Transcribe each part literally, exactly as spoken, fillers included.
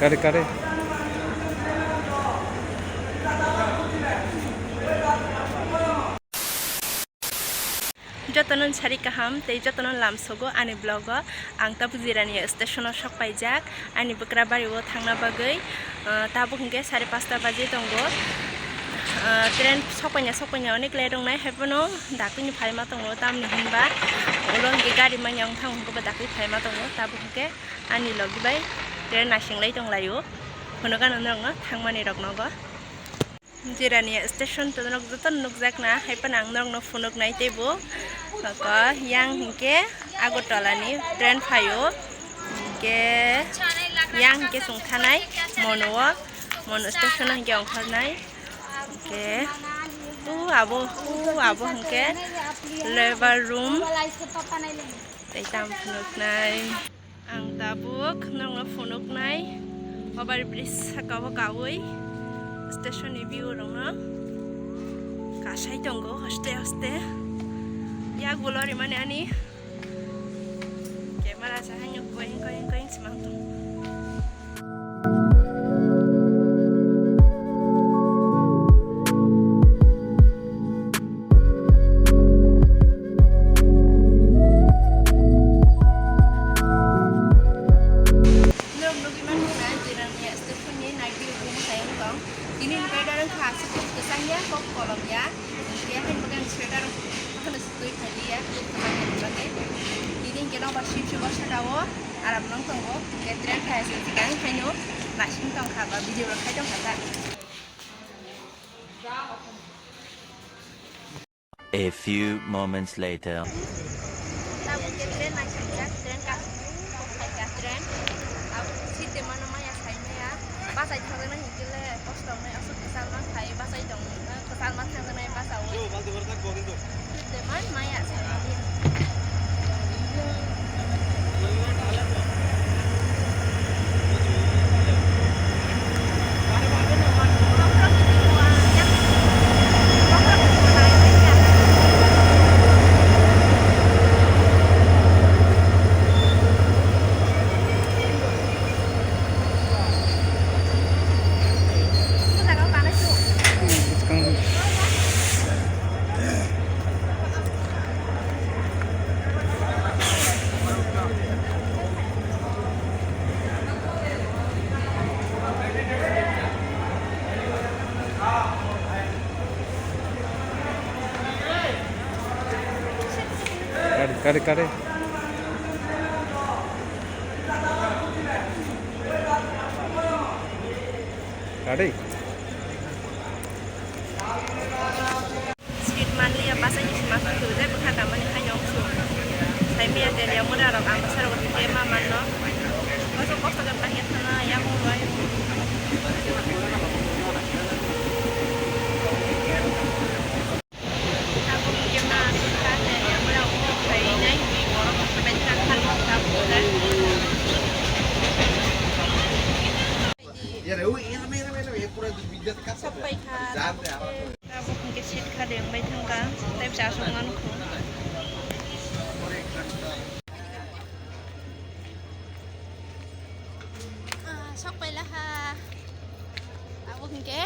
Kare, kare. Jotono sari kaham tei jotono lamsogo ani vlog o. Ang tabuk Jirania station o sok paijak ani bwkra bari o thangna bagwi. Ah, tabuk hwnkhe sare pasta baji tongo. Ah, train sok paina sok paina onek late wngnai, hai phano dakti ni phaima tongo, tamni hinba ulo hwnkhe gari manya wng thang hwnkhe bo dakti phaima tongo. Tabuk hwnkhe ani logi bai train naising lai tong lai o. Phunukano norokno thangmani rok nogo. Jirania station to norok joto nukjak na, hai phano ang norokno phunuk nai teibo. Koko yang hwnkhe Agartala ni train phaio. Hwnkhe yang hwnkhe chwng thanai Mono o, Mono station o hwnkhe ongkhornai. Hwnkhe u abo, u abo hwnkhe labour room. Tei tamo phunuknai. Ang tabuk norokno phunuknai over bridge saka o kaui station ni view rokno kasai tongo hoste hoste. Yak ulo rimani ani camera sa haino koyeng koyeng koyeng simang tong. Norok nugwi mankha na, Jirania station ni night view bo mwsai wng tong. Tini ni weather wngkha aswk kwchang ya, kok kolom ya. Hwnkhe haino khe ang sweater phano sutwi phailiya, kwchang ya bagwi. Tini hwnkhe nokbar sip sip o saka o aram nang tongo. Hwnkhe train phai aswk kwchang haino naising tongkha ba video rok khai tongkha ta. A few moments later. Tabuk ke train naisajak, train ka, ka train. Abo seat de mano maya sai maya. Bachai thangjaknai hinkhe le kosto wngnai, aswk kwchal man khai bachai tong, kwchal man thangjaknai bachao. Seat de man maya sai maya. Kare, kare, kare. Kare. Seat manliya, bachai ni sima song twi, tei bwkha kamani haino wngsu. Sai maya tel ya mura rok ang bwsa rok twi ma manno. Bwsa kosto khe paikhe thangna yakung rwai. Abo hwnkhe ma tel ya mura rok twi khainai borok khabai thang thang thang. Sok paikha. Abo hwnkhe seat khali wngbai thangkha, tei bo chasuk mankhu. Ah, sok pailaha. Abo hwnkhe.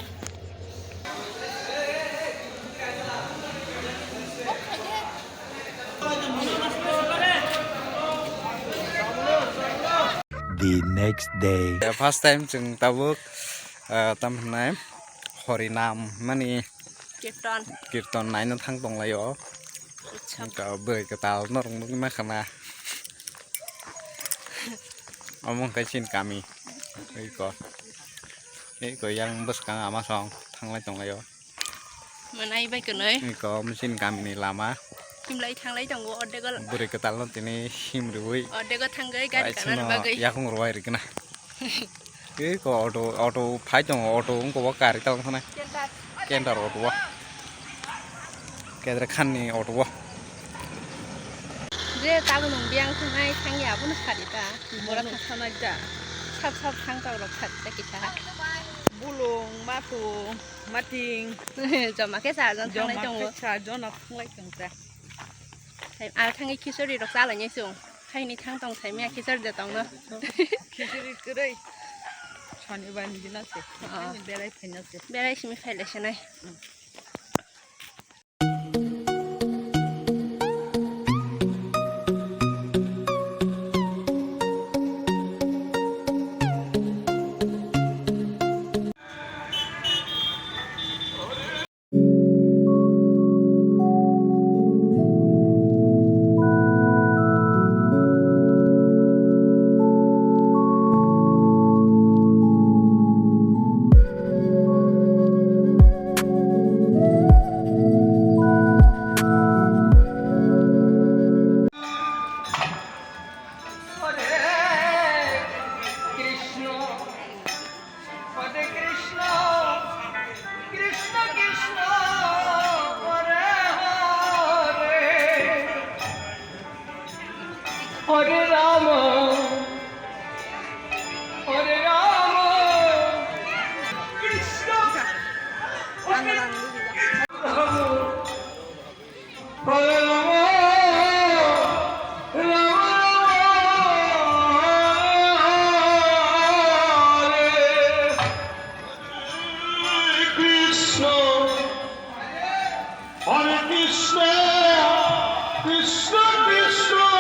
The next day. First time chwng tabuk, ah, tam hwnai Horinam mani Kirtan. Kirtan naina thang tong lai o. Acha. Wngkha bwrwi kwtal norok nugwi mankha na. Omo wngkha chini kami. Eko. Eko yang bwskang ama song thanglai tong lai o. Manai bai kwnwi. Eko omo chini kamini lama. Himlai thanglai tongo, ordego. Bwrwi kwtalno tini him rwui. Ordego thangwi gari kanani bagwi. Yakung rwai rwkhe na. Eko auto, auto phai tongo, auto wngkha o gari tong thani. Canter. Canter auto o. Kedra khan ni auto o. Je tabuk nwng biyang thangnai thangya abono sadi ta. Bora thangsanai da. Sap sap thang tok rok sadi ta kisa. Bulung, matung, mating. Joma khe sa jon thangnai tongo. Joma khe sa jon thanglai tong ta. Hai, ah, thangwi khichuri rok chalai nai chwng. Haini thang tong thai mia khichuri de tong no. Khichuri kwrwi. Ani bani gina se. Ah. Ani berai phaina se. Berai simi phaile se nai. Hare Krishna, Hare Krishna, Krishna Krishna, Hare Hare, Hare Rama, Hare Rama, Krishna, Hare Rama. Hare Rama, Rama Rama, Hare Hare, Krishna, Hare Krishna, Krishna Krishna,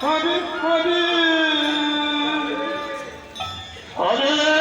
Hare Hare, Hare Hare.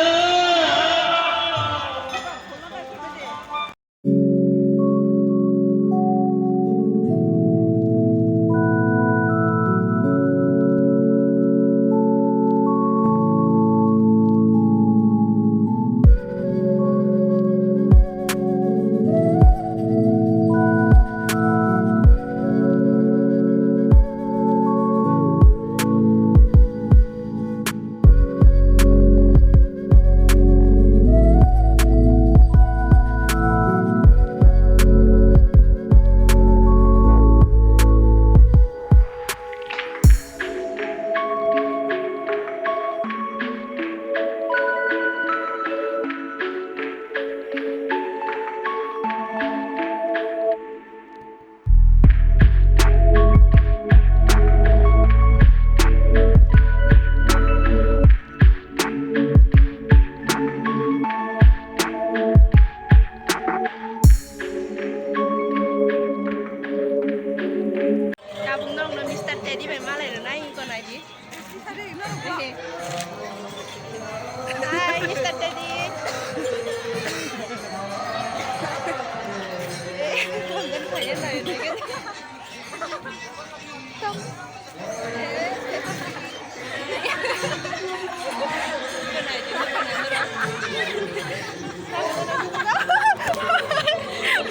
Tabuk norokno Mister Teddy bai malai rwnai wngkha naidi. Hi, Mister Teddy.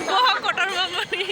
Boha kotor mamani.